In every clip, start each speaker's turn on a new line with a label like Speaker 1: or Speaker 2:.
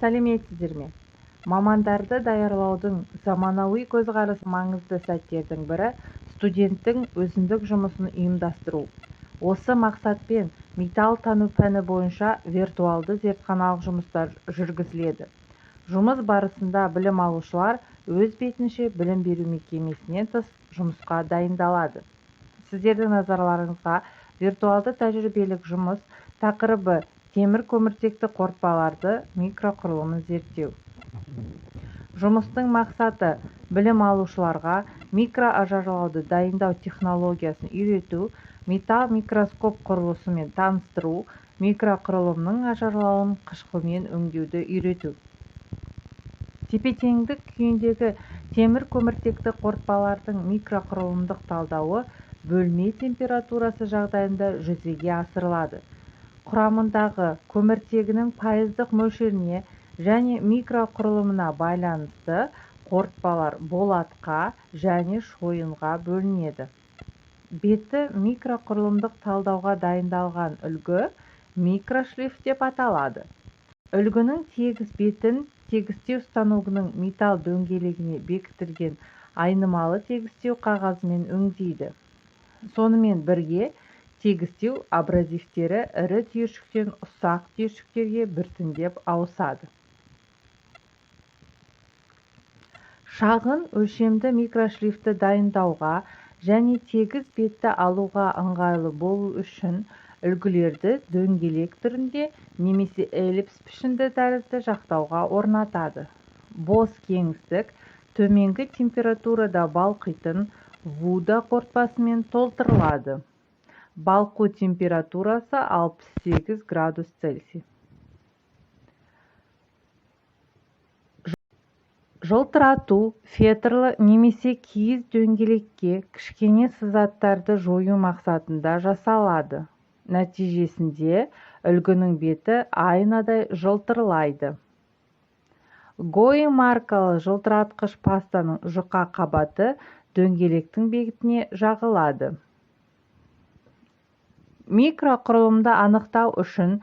Speaker 1: Сәлеметсіздер ме? Мамандарды даярлаудың заманауи көзқарасы маңызды сәттердің бірі студенттің өзіндік жұмысын ұйымдастыру. Осы мақсатпен металл тану пәні бойынша виртуалды зертханалық жұмыстар жүргізіледі. Жұмыс барысында білім алушылар өз бетінше білім беру мекемесінен тыс жұмысқа дайындалады. Сіздердің назарларыңызға виртуалды тәжірибелік жұмыс тақырыбы темір көміртекті қорытпаларды микроқұрылымын зерттеу. Жұмыстың мақсаты білім алушыларға микроажарлауды дайындау технологиясын үйрету, металл микроскоп құрылысымен таныстыру, микроқұрылымның ажарлауын қышқылмен өңдеуді үйрету. Тепе-теңдік күйіндегі темір көміртекті қорытпалардың микроқұрылымдық талдауы бөлме температурасы жағдайында жүзеге асырылады. Құрамындағы көміртегінің пайыздық мөлшеріне және микроқұрылымына байланысты қорытпалар болатқа және шойынға бөлінеді. Беті микроқұрылымдық талдауға дайындалған үлгі микрошлиф деп аталады. Үлгінің тегіс бетін тегістеу станогының металл дөңгелегіне бекітілген айнымалы тегістеу қағазымен өңдейді. Сонымен бірге тегістеу абразивтері ірі түйіршіктен ұсақ түйіршіктерге біртіндеп ауысады. Шағын өлшемді микрошлифті дайындауға және тегіс бетті алуға ыңғайлы болу үшін үлгілерді дөңгелек түрінде немесе эллипс пішінді тәрізді жақтауға орнатады. Бос кеңістік төменгі температурада балқитын вуда қорытпасымен толтырылады. Балқу температурасы 68 градус Цельсий. Жылтырату фетрлі немесе киіз дөңгелекке кішкене сызаттарды жою мақсатында жасалады. Нәтижесінде үлгінің беті айнадай жылтырлайды. Гои маркалы жылтыратқыш пастаның жұқа қабаты дөңгелектің бетіне жағылады. Микроқұрылымды анықтау үшін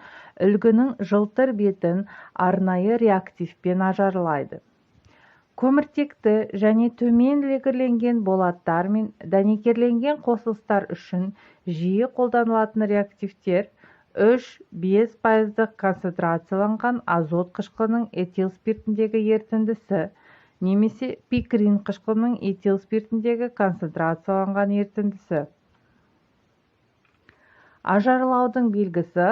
Speaker 1: үлгінің жылтыр бетін арнайы реактивпен ажарлайды. Көміртекті және төмен легірленген болаттар мен дәнекерленген қосылыстар үшін жиі қолданылатын реактивтер 3-5 пайыздық концентрацияланған азот қышқылының этил спиртіндегі ерітіндісі немесе пикрин қышқылының этил спиртіндегі концентрацияланған ерітіндісі. Ажарлаудың белгісі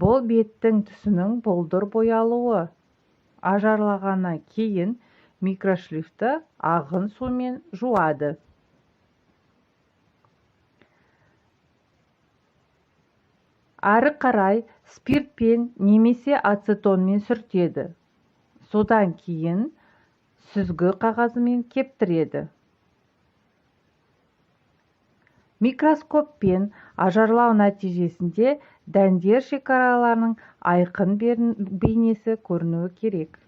Speaker 1: бұл беттің түсінің бұлдыр боялуы. Ажарлағаннан кейін микрошлифті ағын сумен жуады. Ары қарай спиртпен немесе ацетонмен сүртеді. Содан кейін сүзгі қағазымен кептіреді. Микроскоппен ажарлау нәтижесінде дәндер шекараларының айқын бейнесі көрінуі керек.